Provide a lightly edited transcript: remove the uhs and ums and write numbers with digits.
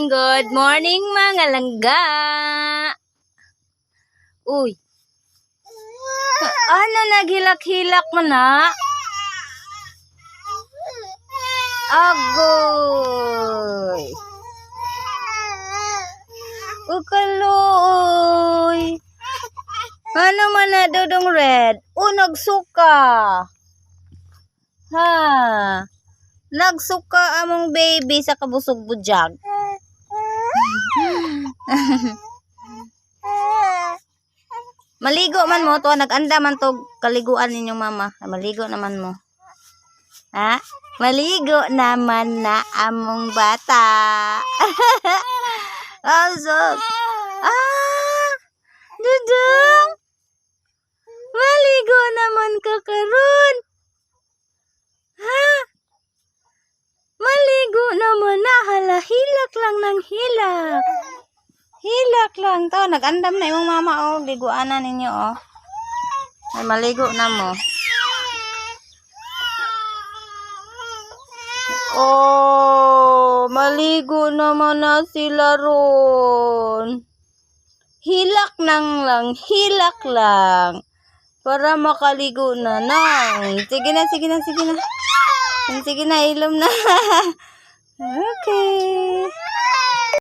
Morning, good morning, mga langga. Uy. Ano naghilak-hilak mo na? Agoy. Ukaluoy. Ano man na, Dodong Red? O, nagsuka. Ha? Nagsuka among baby sa kabusog budyag. Maligo man mo to, nag-anda man to kaliguan ninyong mama. Ay, maligo naman mo. Ha? Maligo naman na among bata. Also, ah! Dudong! Maligo naman ka karon. Ha? Maligo naman na, hala, hilak lang ng hilak. Hilak lang to. Nag-andam na imong mama oh. Liguan na ninyo oh. Ay, maligo na mo. Oh, maligo naman na sila ron. Hilak nang lang, hilak lang. Para makaligo na nang. Sige na, sige na, sige na. Sige na, ilom na. Okay.